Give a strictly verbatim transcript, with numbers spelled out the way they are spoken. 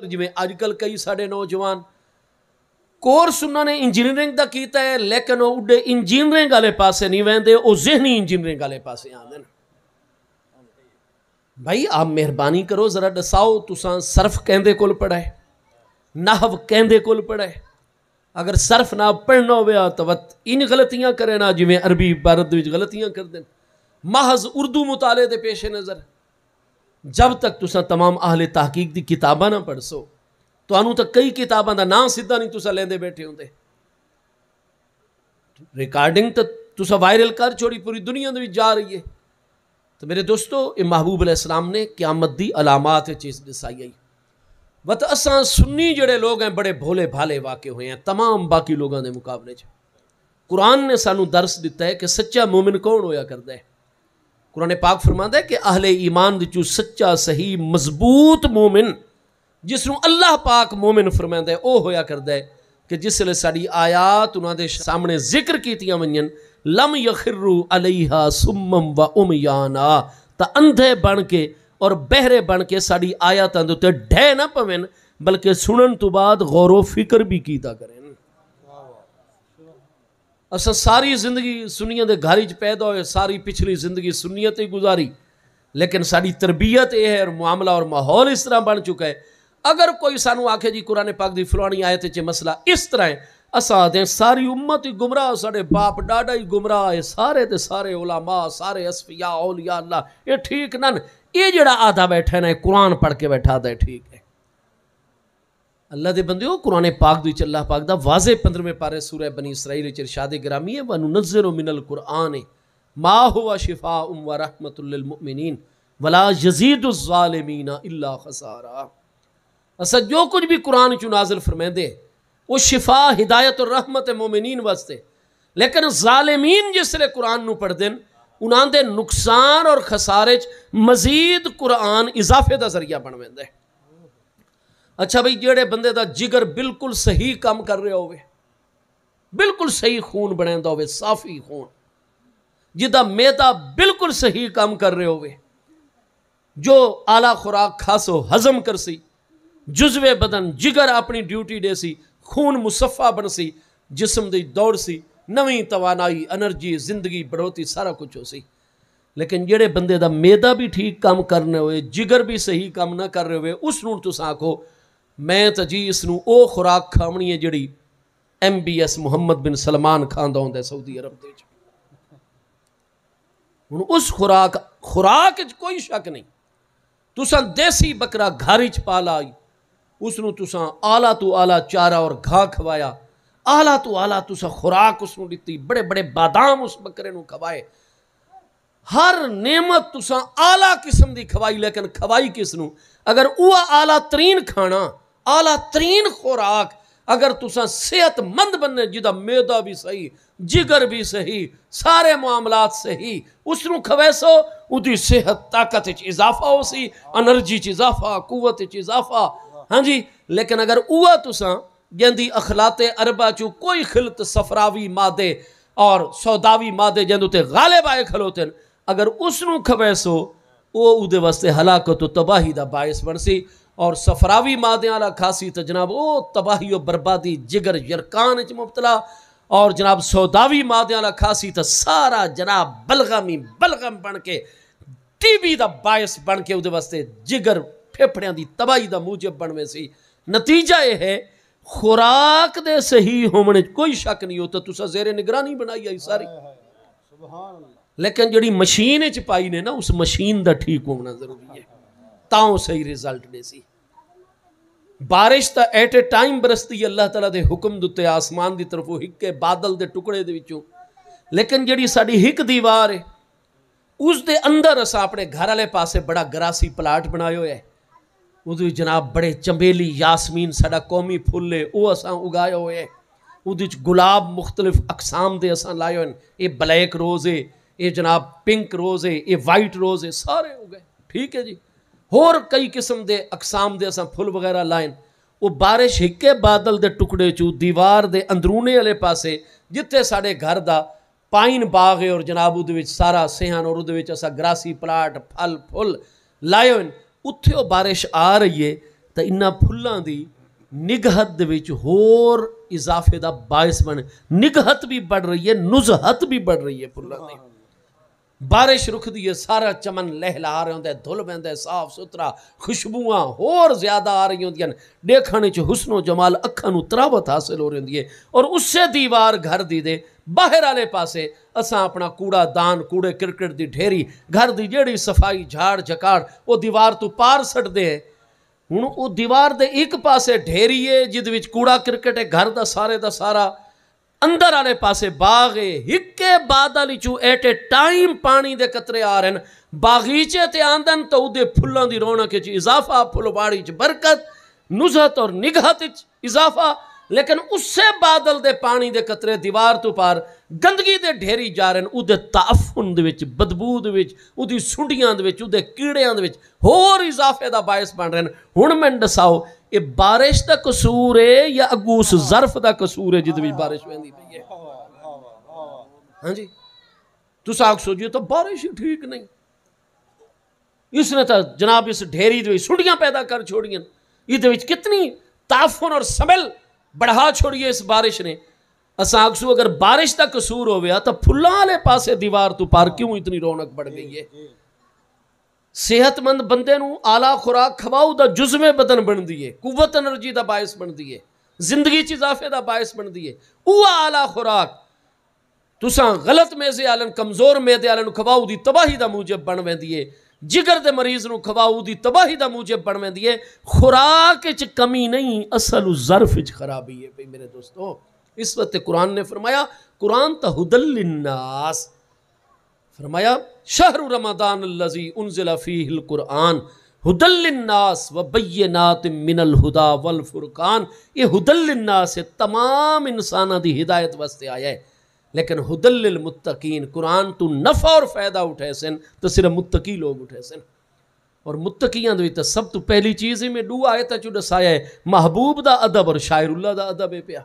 جویں اج کل کئی ساڈے نوجوان کورس انہاں نے انجینئرنگ دا کیتا ہے، لیکن او اڈے انجینئرنگ والے پاسے نہیں ویندے، او ذہنی انجینئرنگ والے پاسے آندے نے۔ بھائی، آپ مہربانی کرو، ذرا ڈساؤ، تساں صرف کیندے کول پڑھا ہے؟ نحو کیندے کول پڑھا ہے؟ اگر صرف نہ پڑھنا ہویا تو وت ان غلطیاں کرے نا، جویں عربی عبارت دے وچ غلطیاں کر دین۔ محض اردو مطالعے دے پیش نظر، جب تک تساں تمام اہل تحقیق دی کتاباں نہ پڑھسو، تانوں تاں کئی کتاباں دا نام سدھا نہیں تساں لیندے بیٹھے ہوندے۔ ریکارڈنگ تاں تساں وائرل کر چھوڑی، پوری دنیا دے وچ جا رہی ہے۔ تو میرے دوستو، اے محبوب علیہ السلام نے قیامت دی علامات چیز ڈسائی آئی۔ وت اساں سنی جڑے لوگ ہیں، بڑے بھولے بھالے واقع ہوئے ہیں تمام باقی لوگاں دے مقابلے چ۔ قرآن نے سانو درس دتا ہے کہ سچا مومن کون ہویا کردا ہے۔ قرآن پاک فرماندا ہے کہ اہل ایمان وچوں سچا، صحیح، مضبوط مومن، جس نوں اللہ پاک مومن فرماندا ہے، او ہویا کردا ہے کہ جس ویلے ساڈی آیات انہاں دے سامنے ذکر کیتیاں ونجن، لم یخروا علیہا صما و عمیانا، تاں اندھے بن کے اور بہرے بن کے ساڈی آیاتاں دے اتے ڈھے نہ پون، بلکہ سنن تو بعد غور و فکر بھی کیتا کرن۔ اساں ساری زندگی سنیاں دے گھر وچ پیدا ہوئے، ساری پچھلی زندگی سنیت ہی گزاری، لیکن ساڈی تربیت اے ہے اور معاملہ اور ماحول اس طرح بن چکا ہے۔ اگر کوئی سانو آکھے، "جی، قرآن پاک دی فلانی آیت وچ مسئلہ اس طرح ہے"، اساں آدھے، "ساری امت ہی گمراہ، ساڈے باپ ڈاڈا ہی گمراہ ہے، سارے دے سارے علماء، سارے اصفیاء، اولیاء اللہ، اے ٹھیک نن۔ اے جڑا آدھا بیٹھا ہے نا، اے قرآن پڑھ کے بیٹھا آدھا ہے ٹھیک ہے۔" اللہ دے بندیو، قرآن پاک دے وچ اللہ پاک دا واضح پندرہویں پارے سورہ بنی اسرائیل وچ ارشاد گرامی ہے، "وننزل من القرآن ما هو شفاء ورحمۃ للمؤمنین ولا یزید الظالمین الا خسارا۔" اساں جو کچھ بھی قرآن چوں نازل فرمیندے، وہ شفا، ہدایت اور رحمت ہے مومنین واسطے۔ لیکن ظالمین جس لے قرآن نو پڑھ دین، انہاں دے نقصان اور خسارے چ مزید قرآن اضافے دا ذریعہ بن ویندے۔ اچھا بھئی، جیڑے بندے دا جگر بالکل صحیح کم کر رہا ہوئے، بالکل صحیح خون بنیندا ہوئے، صافی خون، جدا معدہ بالکل صحیح کم کر رہے ہوئے، جو اعلیٰ خوراک کھاسو ہضم کرسی، جزو بدن جگر اپنی ڈیوٹی ڈیسی، خون مصفا بنسی، جسم دی دوڑسی، نویں توانائی، انرجی، زندگی بڑھوتی، سارا کچھ ہوسی۔ لیکن جیڑے بندے دا معدہ بھی ٹھیک کم کرنے ہوئے، جگر بھی صحیح کم نہ کر رہے ہوئے، اس نوں تساں آکھو، میں تاں جی اس نوں او خوراک کھاونی ہے جیڑی ایم بی ایس محمد بن سلمان کھاندا ہوندا ہے سعودی عرب دے وچ۔ ہن اس خوراک، خوراک وچ کوئی شک نہیں، تساں دیسی بکرا گھر وچ پالا آئی، اس نوں تساں اعلیٰ تو اعلیٰ چارہ اور گھاہ کھوایا، اعلیٰ تو اعلیٰ تساں خوراک اس نوں ڈتی، بڑے بڑے بادام اس بکرے نوں کھوائے، ہر نعمت تساں اعلیٰ قسم دی کھوائی، لیکن کھوائی کس نوں؟ اگر اوہ اعلیٰ ترین کھانا، اعلیٰ ترین خوراک، اگر تساں صحت مند بننے، جدا معدہ بھی صحیح، جگر بھی صحیح، سارے معاملات صحیح، اس نوں کھویسو، اودی صحت، طاقت وچ اضافہ ہوسی، انرجی وچ اضافہ، قوت وچ اضافہ۔ ہاں جی، لیکن اگر اوہ تساں جیندی اخلاط اربع چوں کوئی خلط صفراوی مادے اور سوداوی مادے جیندے تے غالب آئے کھلوتن، اگر اس نوں کھویسو، او اودے واسطے ہلاکت و تباہی دا باعث بنسی۔ اور صفراوی مادیاں والا کھاسی تے جناب، او تباہی و بربادی، جگر یرکان وچ مبتلا، اور جناب سوداوی مادیاں والا کھاسی تے سارا جناب بلغم ہی بلغم بن کے، ٹی بی دا باعث بن کے اودے واسطے جگر پھیپھڑیاں دی تباہی دا موجب بن ویسی۔ نتیجہ اے ہے، خوراک دے صحیح ہووݨ وچ کوئی شک نہیں، او تاں تساں زیر نگرانی بنائی آئی ساری۔ لیکن جڑی مشین وچ پائی نے نا، اس مشین دا ٹھیک ہووݨا ضروری ہے، تاں او صحیح رزلٹ ݙیسی۔ بارش تاں ایٹ اے ٹائم برسدی ہے، اللہ تعالیٰ دے حکم دے اتے آسمان دی طرفوں ہکے بادل دے ٹکڑے دے وچوں، لیکن جڑی ساڈی ہک دیوار ہے، اس دے اندر اساں اپنے گھر والے پاسے بڑا گراسی پلاٹ بنایا ہویا ہے۔ اودے وچ جناب بڑے چنبیلی یاسمین ساڈا قومی پھل ہے، او اساں اگایا ہویا ہے۔ اودے وچ گلاب مختلف اقسام دے اساں لائے ہوئے ہیں۔ اے بلیک روز ہے، اے جناب پنک روز ہے، اے وائٹ روز ہے، سارے اگائے۔ ٹھیک ہے جی۔ ہور کئی قسم دے اقسام دے اساں پھل وغیرہ لائن۔ او بارش ہکے بادل دے ٹکڑے چوں دیوار دے اندرونے والے پاسے، جتھے ساڈے گھر دا پائن باغ ہے اور جناب اودے وچ سارا صحن اور اودے وچ اساں گراسی پلاٹ، پھل پھل لائے ہوئے ہن۔ اتھے او بارش آ رہی ہے تاں انہاں پھلاں دی نگہت دے وچ ہور اضافے دا باعث بݨ، نگہت بھی بڑھ رہی ہے، نزہت بھی بڑھ رہی ہے پھلاں دی۔ بارش رکھدی ہے، سارا چمن لہلا رہے ہوندے، دھل ویندے، صاف ستھرا، خوشبوواں ہور زیادہ آ رہی ہوندیاں، ݙیکھݨ وچ حسن و جمال، اکھاں نوں تراوت حاصل ہو رہی ہوندی ہے۔ اور اسے دیوار گھر دی دے باہر والے پاسے اساں اپݨا کوڑا دان، کوڑے کرکٹ دی ڈھیری، گھر دی جیڑھی صفائی، جھاڑ جھکاڑ، او دیوار توں پار سٹدے ہیں۔ ہݨ او دیوار دے ہک پاسے ڈھیری ہے جس وچ کوڑا کرکٹ ہے، گھر دا سارے دا سارا، اندر والے پاسے باغ ہے، ہکے بادل وچوں ایٹ اے ٹائم پانی دے قطرے آ رہے ہیں، باغیچے تے آندن تاں اودے پھلاں دی رونق وچ اضافہ، پھلواڑی وچ برکت، نزہت اور نگہت وچ اضافہ۔ لیکن اسے بادل دے پانی دے قطرے دیوار توں پار گندگی دے ڈھیری جا رہے ہیں، اودے تعفن دے وچ، بدبو دے وچ، اودی سنڈیاں دے وچ، اودے کیڑیاں دے وچ ہور اضافے دا باعث بݨ رہے ہیں۔ ہݨ مینوں ݙساؤ، اے بارش دا قصور ہے یا اڳوں اس ظرف دا قصور ہے جس وچ بارش ویندی پئی ہے؟ ہاں جی، تساں آکھسو جی، اے تاں بارش ہی ٹھیک نہیں، اس نے تاں جناب اس ڈھیری دے وچ سنڈیاں پیدا کر چھوڑیاں، اس دے وچ کتنی تعفن اور سمیل بڑھا چھوڑی ہے اس بارش نے۔ اساں آکھسوں اگر بارش دا قصور ہویا تاں پھلاں والے پاسے دیوار توں پار کیوں اتنی رونق بڑھ گئی ہے؟ صحت مند بندے نوں اعلیٰ خوراک کھواؤ، دا جزم بدن بݨدی ہے، قوت انرجی دا باعث بݨدی ہے، زندگی چ اضافے دا باعث بݨدی ہے۔ او اعلیٰ خوراک تساں غلط میزے آلن، کمزور میدے آلن کھواؤ، دی تباہی دا موجب بݨ ویندی ہے۔ جگر دے مریض نوں کھواؤ، دی تباہی دا موجب بݨ ویندی ہے۔ خوراک وچ کمی نہیں، اصل ظرف وچ خرابی ہے۔ بھئی میرے دوستو، اس وقت قرآن نے فرمایا، قرآن تاں ہدی للناس، فرمایا، شہر رمضان الذی انزل فیہ القرآن ہدی للناس و بینات من الہدی والفرقان۔ یہ ہدی للناس ہے، تمام انساناں دی ہدایت واسطے آیا ہے۔ لیکن ہدی للمتقین، قرآن تو نفع اور فائدہ اٹھے سن تو صرف متقی لوگ اٹھے سن۔ اور متقیاں دے وچ تاں سب تو پہلی چیز ہی میں ݙو آیتاں چوں ݙسایا ہے، محبوب دا ادب اور شاعر اللہ دا ادب ہے پیا۔